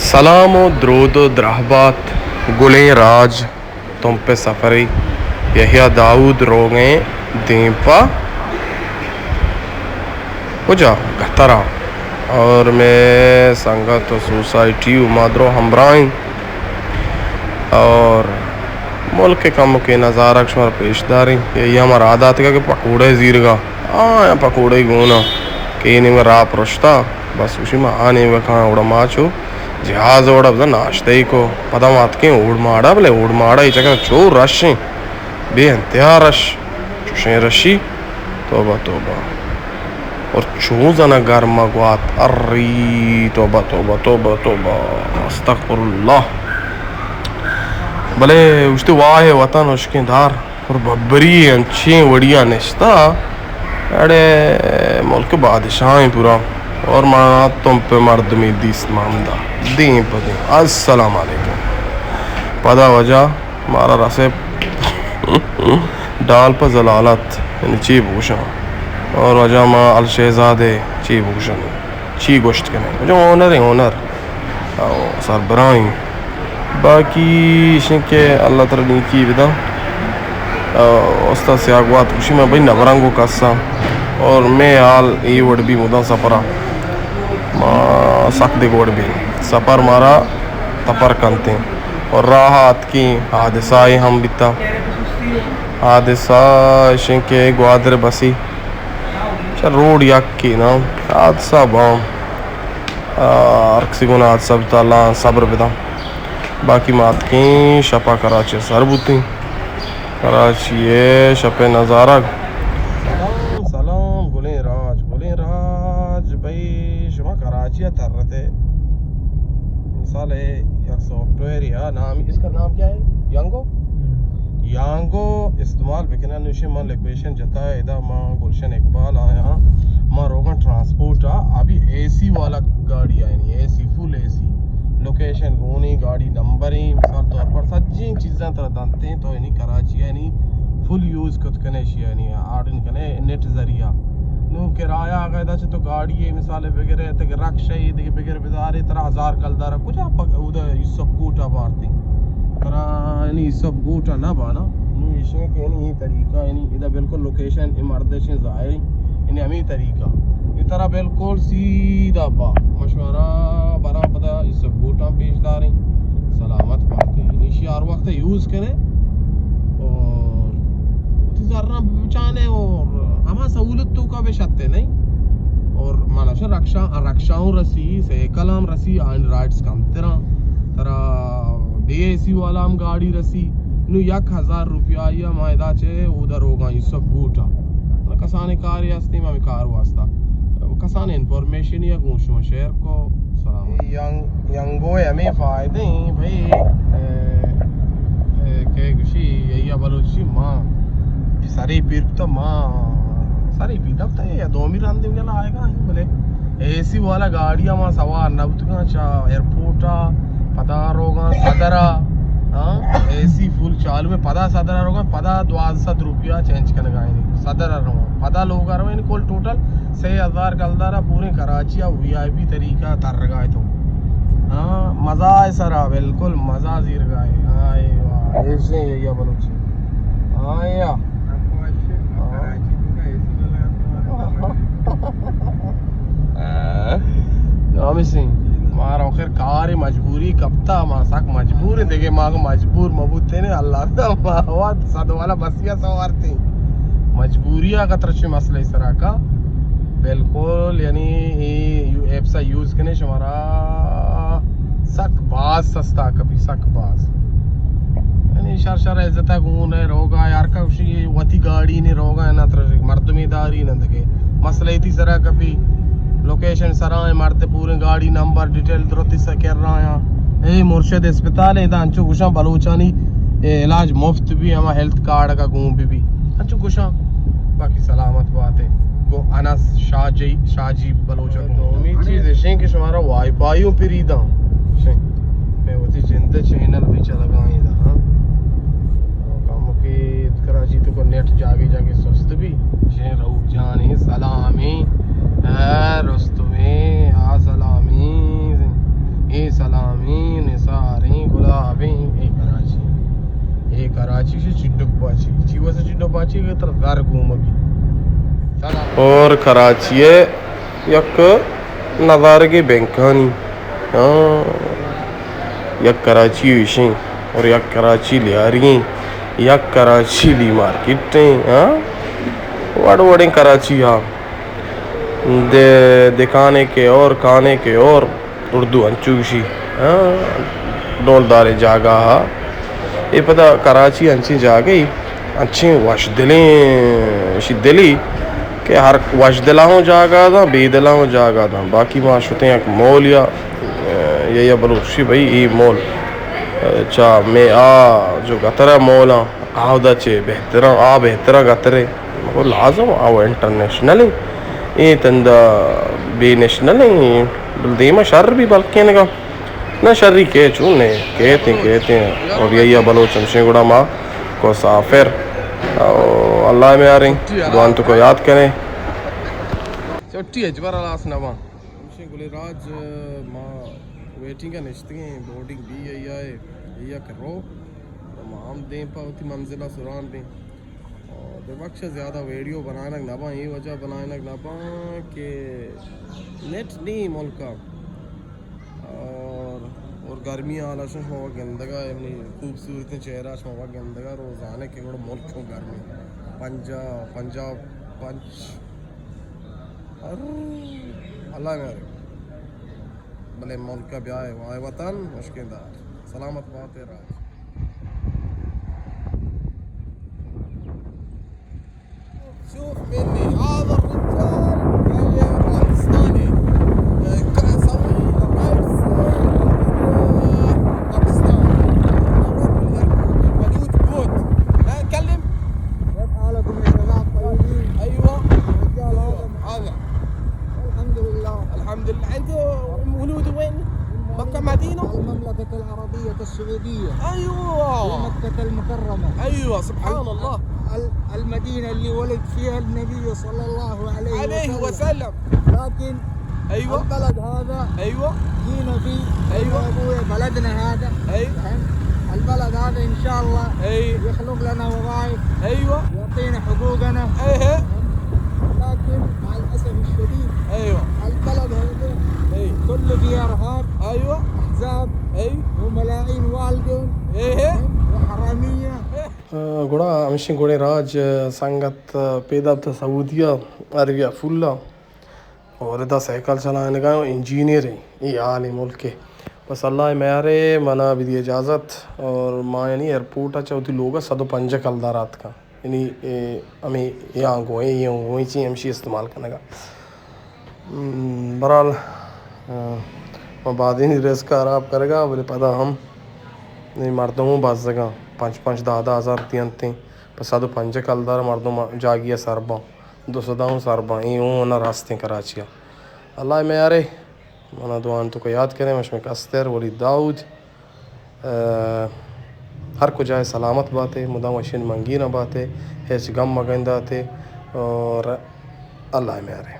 سلام و درود و درہبات گلیں راج، تمپ سفری یحییٰ داؤد روگیں دیم پہ کجا؟ قطرا۔ اور مئے سنگت و سوسائٹی و ما درو ہمراہ ایں اور ملک کمکے نظارگ شمارا پیش داریں۔ یحییٰ ما راہ داتگا کہ پکوڑے زیرگا، آیاں پکوڑے گونا کہ اے نیمگا راہ پرشتا، بس گوشی ما آ نیمگا کاں، اوڑا ما چو جہاز اوڑا بزاں ناشتہ ای کو، پدا ما اتکیں اوڑ ماڑا، بلے اوڑ ماڑا ای چکر چو رش ایں، بے انتہا رش، چوشیں رشی، توبہ توبہ۔ اور چون زنا گرما گوات، اری توبہ توبہ توبہ توبہ، استغفر اللہ۔ بلے اشتے واہ وطن اشکیں دار۔ اور ببری انچیں وڑیا نشتا، اڑے ملک بادشاہ ایں پورا۔ اور ما تمپ مردمی دیست ما ہمدا دیم پہ دیم۔ السلام علیکم۔ پدا واجہ مارا رسے ڈال پہ زلالت، یعنی چی بوشاں۔ اور واجہ ما الشہزادے چی بوشاں۔ چی گوشت کنے؟ جو ہنر ایں، ہنر۔ او سربراہیں۔ باقی ایشیں کہ اللہ ترا نیکی بداں۔ او استاد سیاہ گوات گوشی، من بھئی نبرنگو کساں۔ اور مئے حال اے وڑ بی مداں سفرا۔ ما سک دگہ وڑ بی۔ سفر مارا تپر کنتیں۔ اور راہ اتکیں حادثہ اے ہم بیتا۔ حادثہ ایشیں کہ گوادر بسی چہ روڈ یکے نا حادثہ باں۔ آ، ہر کسی گونا حادثہ بوتا، اللہ صبر بداں۔ باقی ما اتکیں شپا کراچی سر بوتیں۔ کراچی شپ نظارگ۔ سلام، سلام، گلیں راج، گلیں راج، بھئی شما کراچی ترتے۔ مثال ہے، یک سافٹ ویئر یا نام، اس کا نام کیا ہے؟ یانگو؟ یانگو استعمال بکنن، نوشی من لوکیشن جتا ہے، ادا ما گلشن اقبال آیا، ما روگن ٹرانسپورٹ آ، ابھی اے سی والا گاڑی آ، یعنی اے سی، فل اے سی، لوکیشن گونی، گاڑی نمبر ایں، مثال طور پر سجیں چیزاں ترا دنتیں، تو یعنی کراچی یعنی فل یوز کت کنے شی، یعنی آرڈن کنے نیٹ ذریعہ۔ نو کرایہ اگہ ادا چہ تو گاڑی اے مثال بگرے، تک رکشہ اے دگہ بگر بدارے، ترا ہزار کلدارا کجا پک اودا یوسف کوٹا بارتی۔ ترا یعنی یوسف کوٹا نہ بانا۔ نو ایشیں کہ یعنی اے طریقہ، یعنی ادا بالکل لوکیشن اے مردشیں ظاہری، یعنی ہمیں طریقہ۔ اے ترا بالکل سیدھا با مشورہ برا پدا یوسف کوٹا پیش داریں۔ سلامت باتے۔ یعنی ایشی ہر وقت یوز کنے اور وتی زراں بچانے اور ہما سہولت توکا بہ شتے نہیں۔ اور مانا شا رکشا، رکشا ہوں رسی، سائیکل ہم رسی، آن رائٹس کم ترا، ترا بے اے سی والا ہم گاڑی رسی۔ نو یک ہزار روپیہ آئی ما ادا چہ اودا روگاں یوسف گوٹا۔ مانا کسانے کارے ہستی، ما ہمیں کار واسطہ۔ کسانے انفارمیشن یا گوں شما شیئر کو۔ سلام۔ ینگ، ینگو ہمیں فائدہ ہیں بھائی۔ اے، اے، کہ گوشی، یا بلوچی ما سری پیر تو ما سری پیدا تا یا دومی رندے گلا آئے گا، بلے اے سی والا گاڑی ما سوار نہ بوتگاں چا ایئرپورٹ آ، پدا روگاں صدر آ، ہاں، اے سی فل چالو ہے، پدا صدر آ روگاں، پدا دوازدہ سد روپیہ چینج کنگا ہے، صدر آ روگاں، پدا لوگ آ روگاں، یعنی کل ٹوٹل سے ہزار کلدارا پوریں کراچی ء وی آئی پی طریقہ ترگا ہے تو۔ ہاں، مزہ ہے سرا، بالکل مزہ زیرگا ہے۔ ہائے واہ، ایسے ہی ہے بلوچی۔ ہاں یا۔ ہاں۔ ہاں۔ نامی سنگھ، مارا آخر کار مجبوری کپتا، ما سک مجبور ہیں، دیکھے ما کو مجبور مبوتے نے، اللہ دا ما واد صد والا بسیا سوارتے۔ مجبوری آ خطر چھ مسئلہ سرا کا۔ بالکل، یعنی اے یو-، ایپس ء یوز کنے شمارا سک باز سستا کپی، سک باز۔ یعنی شر شر عزت ء گون ہے روگا یار کا، وشی وتی گاڑی نے روگا ہے، نہ تر مردمی داری نہ دگے۔ مسئلہ تی سرا کپی، لوکیشن سرا ہے، مرد پورے گاڑی نمبر ڈیٹیل درتی سکر رہا ہے۔ اے مرشد اسپتال ہے، ادا انچو گوشاں بلوچانی اے علاج مفت بھی، ہما ہیلتھ کارڈ کا گون بھی بھی۔ انچو گوشاں، باقی سلامت بات ہے۔ گو انس شاہ جی، شاہ جی بلوچ کو۔ دومی چیز اشیں کہ شمارا وائی فائی ہوں پری داں۔ اشیں۔ میں وتی جند چینل بھی چلگائیں دا، ہاں۔ کم کہ کراچی تو کو نیٹ جاگے جاگے سست بھی۔ اشیں رؤف جان سلامی۔ اے رستمی، آ سلامی۔ اے سلامیں، نثاریں، گلابیں، اے کراچی۔ اے کراچی شی چڈک پاچی۔ چی واسطہ چڈک پاچی؟ کہ ترا زر گوم بی۔ سلام۔ اور کراچی ءِ یک نظارگے بینکانی۔ ہاں۔ یک کراچی ایشیں اور یک کراچی لیاری ایں، یک کراچی لی مارکیٹ ایں۔ ہاں۔ وڑ وڑیں کراچی ہا۔ دے، دکانے کے اور کھانے کے اور۔ اردو انچو گوشی، ہاں، ڈولداریں جاگہ ہا۔ اے پدا کراچی انچیں جاگہے، انچیں وش دلیں، اشی دلی کہ ہر وش دلا ہوں جاگہ داں، بے دلا ہوں جاگہ داں۔ باقی ما شتیں یک مول یا، یا، یا بلوچی بھئی، اے مول، چا میں آ جو گترا مولاں، آودا چے بہتراں، آ بہتراں گترے۔ مگو لازم آ انٹرنیشنل ایں۔ اے تندا بے نیشنل ایں۔ بل دیما شر بی بلکیں نگا۔ نہ شری کے چون نے، کہتے ہیں، کہتے ہیں۔ اور یہ، یہ بلوچ ہمشیں گڑا ما کو سافر۔ او اللہ میں آ رہی۔ دوان تو کو یاد کریں۔ چھٹی ہے، جبر لاس نہ وان۔ ہمشیں گلے راج، ما ویٹنگ ءَ نشتگیں، بورڈنگ بی آئی آئی، یا کہ رو۔ تو ما ہم دیم پہ وتی منزل ءَ سران بیں۔ اور ببخش زیادہ ویڈیو بنائینگ نہ باں، اے وجہ بنائینگ نہ باں کہ نیٹ نی ملک ءَ۔ اور، اور گرمی حال شما وت گندگا، یعنی خوبصورتیں چہرہ شما وت گندگا، روزانہ کہ گڑا ملک چون گرمی۔ پنجاہ، پنجاہ پنچ۔ ار، اللہ میارے۔ بلے ملک ءَ بیائے، وائے وطن مشکیں دار۔ سلامت بات اے راج۔ شوف مني، هذا الرجال قال لي أنا باكستاني. آه، ك-، سوي رايتس، آه، باكستان. الرجل يقول بلوت بوت. ها، كلم. كيف حالكم يا شباب؟ طيبين؟ أيوة. الرجال هذا. هذا. الحمد لله. الحمد لله. أنت ولود وين؟ مكة مدينة؟ المملكة العربية السعودية. أيوة. في مكة المكرمة. أيوة، سبحان ال-، الله. ال-، المدينة اللي ولد فيها النبي صلى الله عليه عليه وسلم. وسلم. لكن أيوة. البلد هذا أيوة. جينا فيه، أيوة. يا أبويا، بلدنا هذا. أي. فهمت؟ البلد هذا إن شاء الله أي. يخلق لنا وظائف. أيوة. يعطينا حقوقنا. أي. لكن مع الأسف الشديد أيوة. البلد هذا أي. كله فيه إرهاب. أيوة. أحزاب. أي. وملايين والدين. أي. وحرامية. آ، گڑا ہمشیں گڑیں راج، آ، سنگت، آ، پیداب تا سعودیہ، عربیہ فلا۔ اور ادا سائیکل چلائینگا انجینئر ہیں، یہ حال ہے ملک کے۔ بس اللہ میارے منا بھی دی اجازت، اور ما یعنی ایئرپورٹ چا وتی لوگا صد و پنجاہ کلدار آتکا۔ یعنی، اے، ہمیں یہ آنگو ہیں، یہ آنگو ہیں، چی ہمشی استعمال کنگا۔ ہم، برحال، آ، ما بعدینی رزق خراب کرگا، بلے پدا ہم نی مردم بزگا، پنچ پنچ دہ دہ ہزار دیانتے، پہ صد و پنجاہ کلدار مردم جاگی سر باں۔ دو سد ءَ سر باں، اے اوں نہ راستیں کراچی ءَ۔ اللہ میارے، منا دعان تو کہ یاد کریں، مشمے کستر، ولید داؤد، آ، ہر کجا سلامت باتے، مدام وشین منگی نہ باتے، ہچ غم مگنداتے، اور اللہ میارے۔